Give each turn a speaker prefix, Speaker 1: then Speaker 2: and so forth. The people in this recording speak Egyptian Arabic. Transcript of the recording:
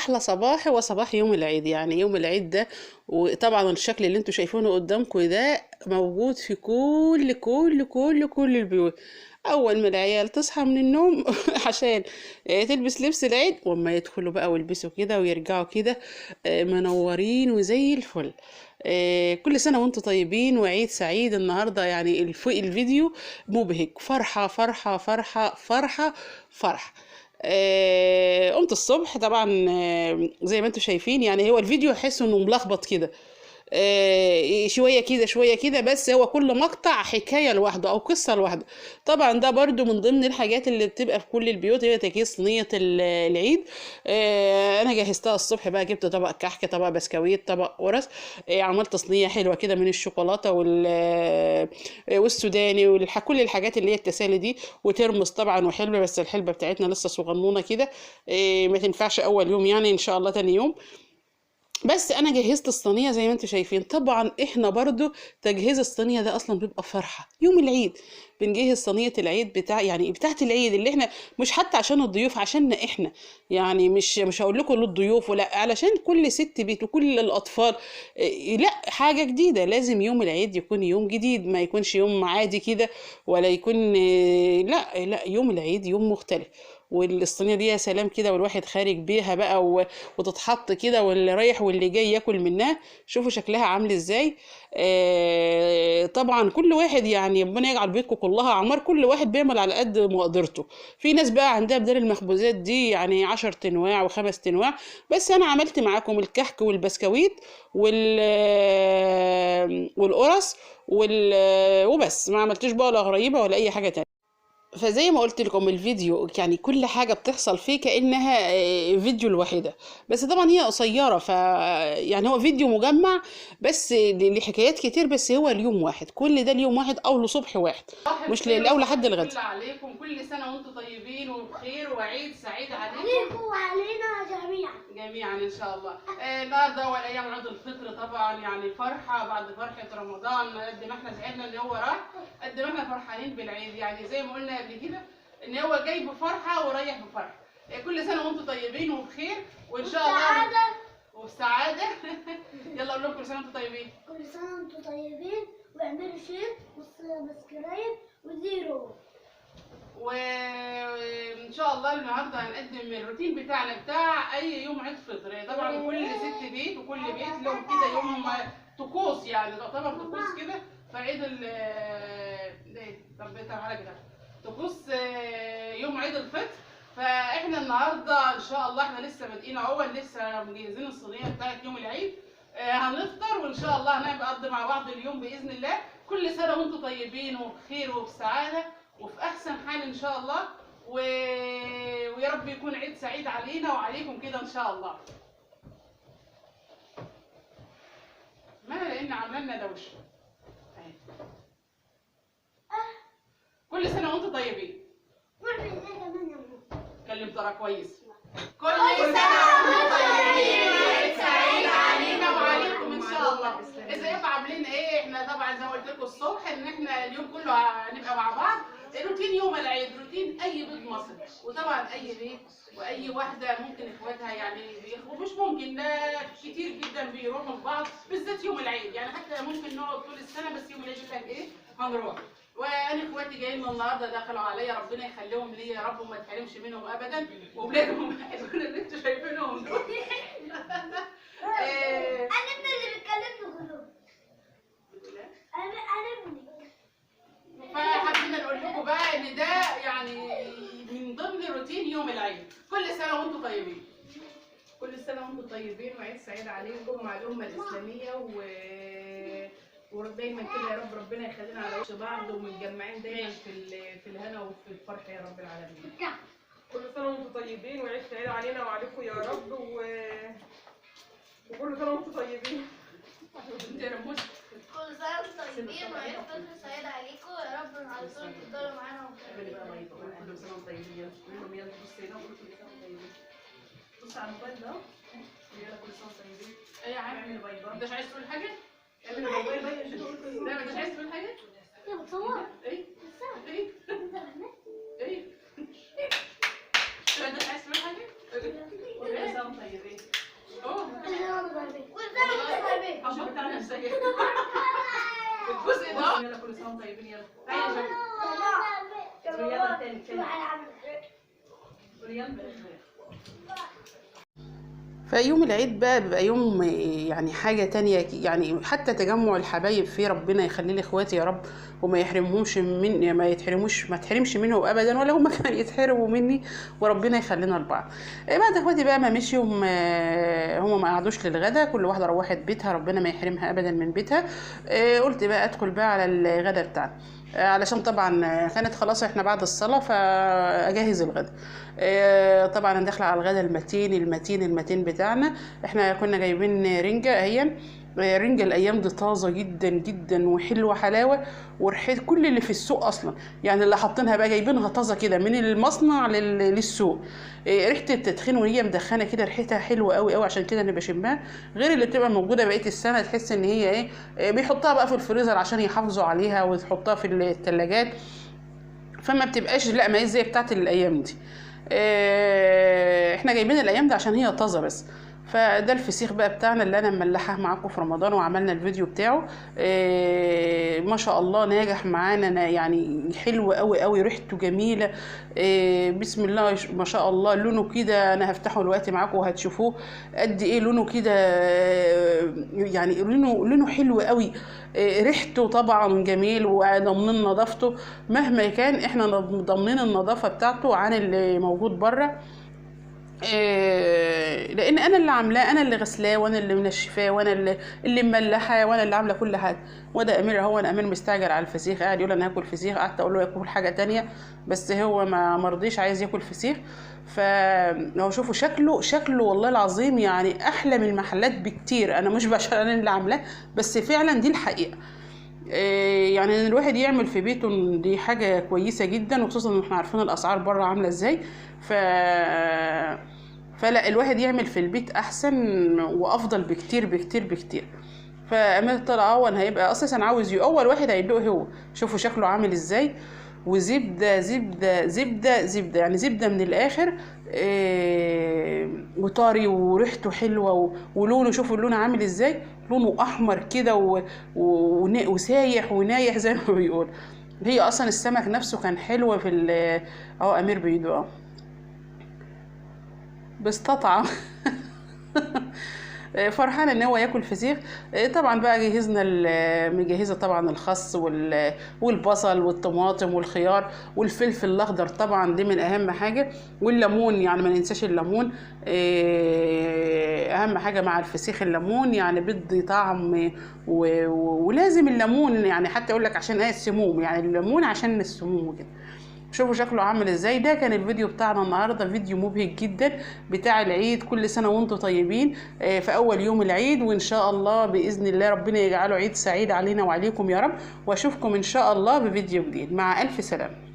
Speaker 1: احلى صباح هو صباح يوم العيد. يعني يوم العيد ده، وطبعا الشكل اللي انتوا شايفينه قدامكم ده موجود في كل كل كل كل البيوت. اول ما العيال تصحى من النوم عشان تلبس لبس العيد، واما يدخلوا بقى ويلبسوا كده ويرجعوا كده منورين وزي الفل. كل سنة وانتم طيبين وعيد سعيد. النهاردة يعني الفيديو مبهج، فرحة فرحة فرحة فرحة فرحة. قمت الصبح طبعا، زي ما انتم شايفين، يعني هو الفيديو حس انه ملخبط كده، شوية كده شوية كده، بس هو كل مقطع حكاية لوحده أو قصة لوحده. طبعا ده برضو من ضمن الحاجات اللي بتبقى في كل البيوت، هي تجهيز صينية العيد. أنا جهزتها الصبح بقى، جبت طبق كحك، طبق بسكويت، طبق قرص، عملت صينية حلوة كده من الشوكولاتة والسوداني وكل الحاجات اللي هي التسالي دي، وترمس طبعا وحلبة، بس الحلبة بتاعتنا لسه صغنونة كده، ما تنفعش أول يوم، يعني إن شاء الله تاني يوم. بس انا جهزت الصينية زي ما انتم شايفين. طبعا احنا برضو تجهيز الصينية ده اصلا بيبقى فرحه يوم العيد، بنجهز صينية العيد بتاع يعني بتاعه العيد اللي احنا مش حتى عشان الضيوف، عشاننا احنا، يعني مش هقول لكم للضيوف ولا، علشان كل ست بيت وكل الاطفال. لا، حاجة جديدة، لازم يوم العيد يكون يوم جديد، ما يكونش يوم عادي كده ولا يكون، لا لا، يوم العيد يوم مختلف. والصينيه دي يا سلام كده، والواحد خارج بيها بقى وتتحط كده، واللي رايح واللي جاي ياكل منها. شوفوا شكلها عامل ازاي. طبعا كل واحد يعني ربنا يجعل بيوتكم كلها عمار، كل واحد بيعمل على قد مقدرته. في ناس بقى عندها بدل المخبوزات دي يعني 10 انواع و5 انواع، بس انا عملت معاكم الكحك والبسكويت والقرص وبس، ما عملتش بقى ولا غريبة ولا اي حاجة تانية. فزي ما قلت لكم الفيديو يعني كل حاجة بتحصل فيه كأنها فيديو الوحيدة، بس طبعا هي قصيرة، ف يعني هو فيديو مجمع بس لحكايات كتير، بس هو اليوم واحد، كل ده اليوم واحد أو لصبح واحد، مش للأول لحد الغد. عليكم كل سنة وانتم طيبين وبخير وعيد سعيد عليكم
Speaker 2: وعلينا جميعا
Speaker 1: جميعا إن شاء الله. النهارده أول أيام عيد الفطر، طبعا يعني فرحة بعد فرحة رمضان، قد ما احنا زعلنا إن هو راح قد ما احنا فرحانين بالعيد، يعني زي ما قلنا قبل كده ان هو جاي بفرحة ورايح بفرحة. كل سنة وانتم طيبين وبخير وان شاء الله وبسعاده. يلا اقول لكم كل سنة وانتم طيبين.
Speaker 2: كل سنة وانتم طيبين، واعملوا share و subscribe وزيرو.
Speaker 1: وان شاء الله النهارده هنقدم الروتين بتاعنا بتاع اي يوم عيد فطر. طبعا كل ست بيت وكل بيت لهم كده يوم طقوس، يعني تعتبر طقوس كده في عيد ال طب تعالى كده طقوس يوم عيد الفطر. فاحنا النهارده ان شاء الله احنا لسه بادئين اهو، لسه مجهزين الصينية بتاعت يوم العيد، هنفطر وان شاء الله هنبقى نقضي مع بعض اليوم باذن الله. كل سنة وانتم طيبين وبخير وبسعاده وفي احسن حال ان شاء الله، ويا رب يكون عيد سعيد علينا وعليكم كده ان شاء الله. ما لان عامله لنا دوشه. كل سنة وانتم طيبين. كلم ترى كويس. كل سنة وانتم طيبين، عيد سعيد علينا وعليكم ان شاء الله. ازيكم عاملين ايه؟ احنا طبعا زي ما قلت لكم الصبح ان احنا اليوم كله هنبقى مع بعض، روتين يوم العيد، روتين اي بيت مصري، وطبعا اي بيت واي واحدة ممكن اخواتها يعني مش ممكن، ده كتير جدا بيروحوا لبعض بالذات يوم العيد، يعني حتى ممكن نقعد طول السنة بس يوم العيد يقول لك ايه هنروح. وانا اخواتي جايين النهارده دخلوا عليا، ربنا يخليهم لي يا رب وما تحرمش منهم ابدا، واولادهم اللي انتوا شايفينهم دول.
Speaker 2: انا ابني اللي بيتكلمني كلهم. انا ابني.
Speaker 1: فحبينا نقول لكم بقى ان ده يعني من ضمن روتين يوم العيد. كل سنة وانتم طيبين.
Speaker 3: كل سنة وانتم طيبين وعيد سعيد عليكم وعلى الامة الاسلامية، ودايما كده يا رب ربنا يخلينا على وش بعض ومتجمعين دايما في الهنا وفي الفرح يا رب العالمين.
Speaker 4: كل سنة وانتم طيبين وعيد سعيد علينا وعليكم يا رب، وكل سنة وانتم طيبين.
Speaker 5: كل سنة وانتم طيبين وعيد فطر سعيد عليكم يا رب، على طول تفضلوا معانا.
Speaker 3: كل سنة وانتم طيبين. يلا بصي هنا وقولوا كل سنة وانتم طيبين. بص على الموبايل ده. يلا كل سنة وانتم طيبين.
Speaker 1: ايه يا عم؟ انت مش عايز تقول حاجة؟ لا ما انتش عايز تقول حاجة؟
Speaker 2: انت بتصور؟
Speaker 1: ايه؟ ايه؟ ايه؟ لا انت مش عايز تقول حاجة؟
Speaker 3: كل سنة وانتم طيبين. وانتم طيبين. يلا تعالي يا جنى. يلا تاني تاني. قولي يلا.
Speaker 1: فيوم العيد بقى بيبقى يوم يعني حاجة تانية، يعني حتى تجمع الحبايب فيه، ربنا يخلي لي اخواتي يا رب وما يحرمهمش من ما يتحرموش، ما تحرمش منه ابدا، ولا هم كمان يتحرموا مني، وربنا يخلينا لبعض. بعد اخواتي بقى ما مشيوا، هم ما قعدوش للغدا، كل واحدة روحت بيتها، ربنا ما يحرمها ابدا من بيتها. قلت بقى ادخل بقى على الغدا بتاعنا، علشان طبعا كانت خلاص احنا بعد الصلاة، فاجهز الغدا. طبعا انا داخله على الغدا المتين المتين المتين بتاعنا. احنا كنا جايبين رنجه، اهي رنجه الايام دي طازة جدا جدا وحلوه حلاوة، وريحه كل اللي في السوق اصلا، يعني اللي حاطينها بقى جايبينها طازة كده من المصنع للسوق. ريحه التدخين وهي مدخنه كده ريحتها حلوة قوي قوي، عشان كده انا بشمها، غير اللي بتبقى موجودة بقية السنة تحس ان هي ايه، بيحطها بقى في الفريزر عشان يحافظوا عليها وتحطها في الثلاجات، فما بتبقاش لا ما هي زي بتاعت الايام دي. احنا جايبين الايام دي عشان هي طازة بس. فده الفسيخ بقى بتاعنا اللي انا مملحاه معاكم في رمضان وعملنا الفيديو بتاعه. ما شاء الله ناجح معانا، يعني حلو قوي قوي، ريحته جميلة. بسم الله ما شاء الله، لونه كده انا هفتحه دلوقتي معاكم وهتشوفوه قد ايه لونه كده، يعني لونه حلو قوي. ريحته طبعا جميل، وضامنين نظافته مهما كان، احنا ضامنين النظافة بتاعته عن اللي موجود بره، لان انا اللي عاملاه، انا اللي غسلاه، وانا اللي منشفاه، وانا اللي مملحاه، وانا اللي عامله كل حاجة. وده امير اهو، انا امير مستعجل على الفسيخ، قاعد يقول انا هاكل فسيخ، قعدت اقول له ياكل حاجة تانية بس هو ما مرضيش، عايز ياكل فسيخ. فهو شوفوا شكله والله العظيم يعني احلى من المحلات بكتير. انا مش عشان انا اللي عاملاه، بس فعلا دي الحقيقة. يعني ان الواحد يعمل في بيته دي حاجة كويسة جدا، وخصوصا ان احنا عارفين الاسعار بره عامله ازاي. فلا الواحد يعمل في البيت احسن وافضل بكتير بكتير بكتير. فامير طلع اول هيبقى اساسا عاوز اول واحد هيدوق هو، شوفوا شكله عامل ازاي، وزبده زبدة زبدة زبدة، يعني زبدة من الاخر. وطري وريحته حلوة، ولونه شوفوا اللون عامل ازاي، لونه احمر كده وسايح ونايح زي ما بيقول. هي اصلا السمك نفسه كان حلو في اهو امير بيدوق بيستطعم فرحانة ان هو ياكل فسيخ. طبعا بقى جهزنا مجهزة طبعا الخس والبصل والطماطم والخيار والفلفل الاخضر، طبعا دي من اهم حاجة، والليمون، يعني ما ننساش الليمون. اهم حاجة مع الفسيخ الليمون، يعني بيدي طعم ولازم الليمون، يعني حتى يقول لك عشان ايه السموم، يعني الليمون عشان السموم وكده. شوفوا شكله عامل ازاي. ده كان الفيديو بتاعنا النهارده، فيديو مبهج جدا بتاع العيد. كل سنة وانتم طيبين في اول يوم العيد، وان شاء الله باذن الله ربنا يجعله عيد سعيد علينا وعليكم يا رب. واشوفكم ان شاء الله بفيديو جديد. مع الف سلامه.